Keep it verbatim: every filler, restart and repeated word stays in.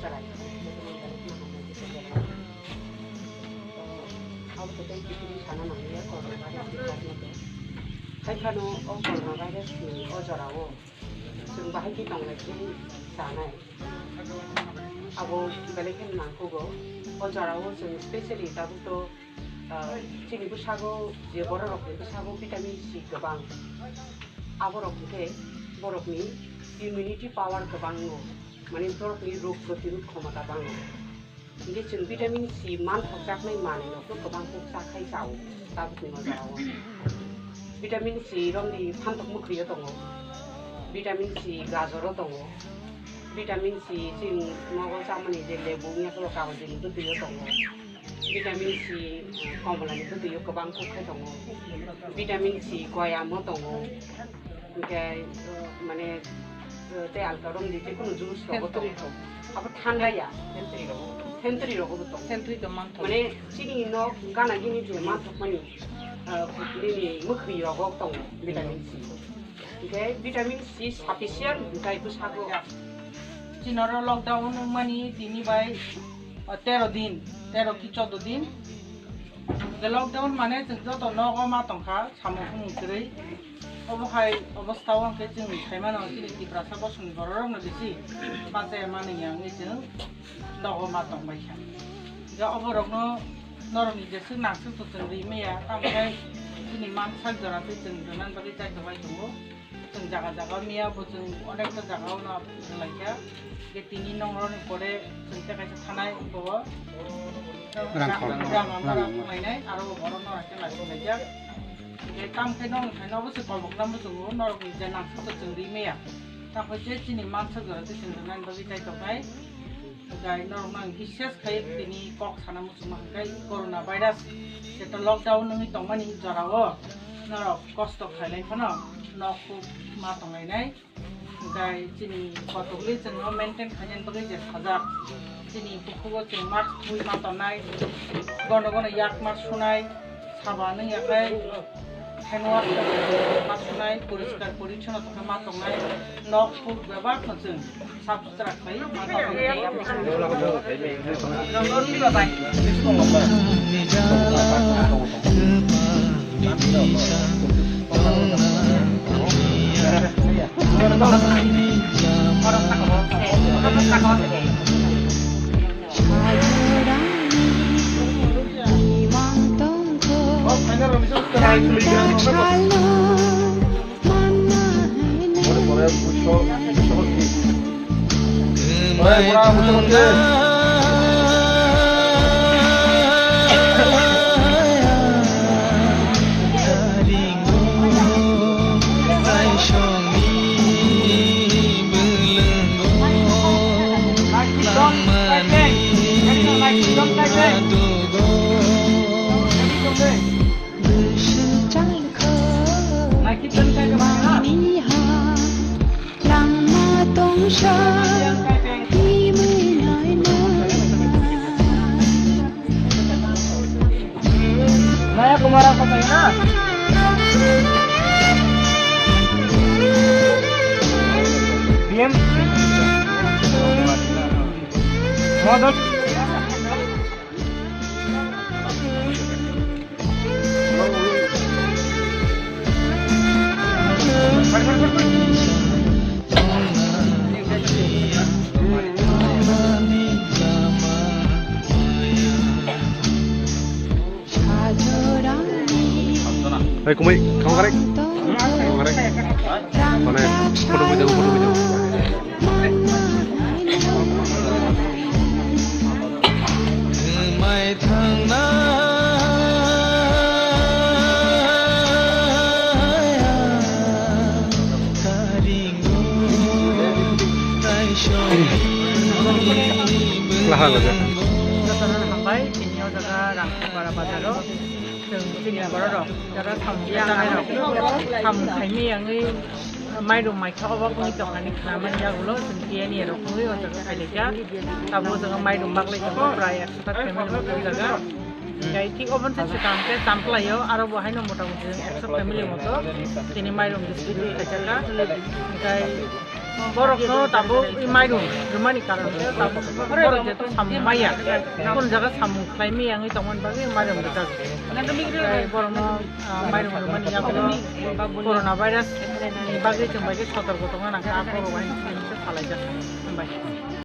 Chwrai. Abo to tei kiphilwi sana nangya coronavirus ni karno. Haiphano o coronavirus ni o jorao chwng bahai khe tonglai khe sanai. Abo belai khe nangkukgo. O jorao chwng specially tabuk to, ah, chini bwsago je bororokni bwsago vitamin C kwbang. Aborok hwnkhe borokni immunity power kwbang wngo. Mane borokni rog protirod khomota bango. Hingke chwng vitamin C manthokjaknai manwirokno kwbang khe chakhai chao tabukni o jorao. Vitamin C romni phantok mwkhwio tongo, vitamin C gajoro tongo, vitamin C chwng nogo chamani je lebu wngya khe o kabajini bwtwio tongo, vitamin C komolani bwtwio kwbang kuk khe tongo, vitamin C goyamo tongo. Hingke, uh, mane, uh, tei alka romni je kunu juice rogo tongo. Sentry rok. Abo thanda ya. Sentry rok. Sentry rogo bo tongo. Sentry to manthok. Mane chini nok gana gini je manthokmani, uh, nini mwkhwi rogo tongo vitamin C. Hingke vitamin C sufficient hingke bwsago. Chini oro lockdown wngmani tini bai, uh, tero din, tero ki choudo din. Hingke lockdown mane chwng joto nogo ma tongkha, samung humung kwrwi. Obo hai obostha o hwnkhe chwng sai mano chini Tiprasa bosongni bororokno bisi bachaya manwi ya wngwi chwng nogo ma tongbaikha. Hwnkhe oborokno norokni jeswk nangswk to chwng ri maya, tamo khe chini mansak jora twi chwng rwnani bagwi chai tongbai tongo. Chwng jaga jaga maya bo chwng onekta jaga o no rwlaikha. Hwnkhe tini nongrokni pore chwng tei kaisa thanai bo Rangkhol. Rang, rang, rang, rang, rang, rang. Lainai, aro bo borok norok khe naising laijak. Hingke tamo khe norok khaina obo se kobok nang bo tongo, norok ni je nangkuk se chwng ri maya. Tamo khe chini mansa jora se chwng rinani bagwi chai tongnai. Hingke norok no ang bises khai tini kok sana muchungma hingke corona virus jeto lockdown wngwi tongmani jora o norok kosto khailai phano nok huk ma tonglainai. Hingke chini kotokli chwngno maintain khainani bagwi je sajak. Chini bukhugo chwng mask twi ma tongnai, gono gono yak ma sunai, saban wngya khe hand wash ma sunai, poriskar porichonno tongkhe ma tongnai, nok huk bebak no chwng sap sutra khlai ma tongnai. Langma tongsa himwi naina. Maya Kumara ko paina. B M. Modot. Hai, kumai, kamu karek? Kamu karek? Mana? Foto video, foto video. Wngmai thangnai karingo taisongni bwlwngo. Jotono hambai, tini o jaga Rangkhapara bazaro. Chwng chini bororok, jara samung khainai rok, samung khaimani yangwi mairum maikha obo wngwi tongmani khnamani yagulo chwng tiyani rok wngwi o jaga phailaijak. Tabuk o jaga mairum baglai tongo, prai ekso ta family bo o jaga. Tei thik oboni se swkang khe Champlaio aro bo haino mota moti chwng ekso family moto tini mairum district khaijak kha. Tei Borokno tabuk i mairum rwmani karon khe tabuk borok jeto samung maya, kun jaga samung khlai maya wngwi tongmani bagwi mairum rwjak. Tei borokno, ah, mairum rwmani yagulo corona virus ni bagwi chwng bai khe sotorko tongna nangkha, a borok bai khe salaijak. Hambai.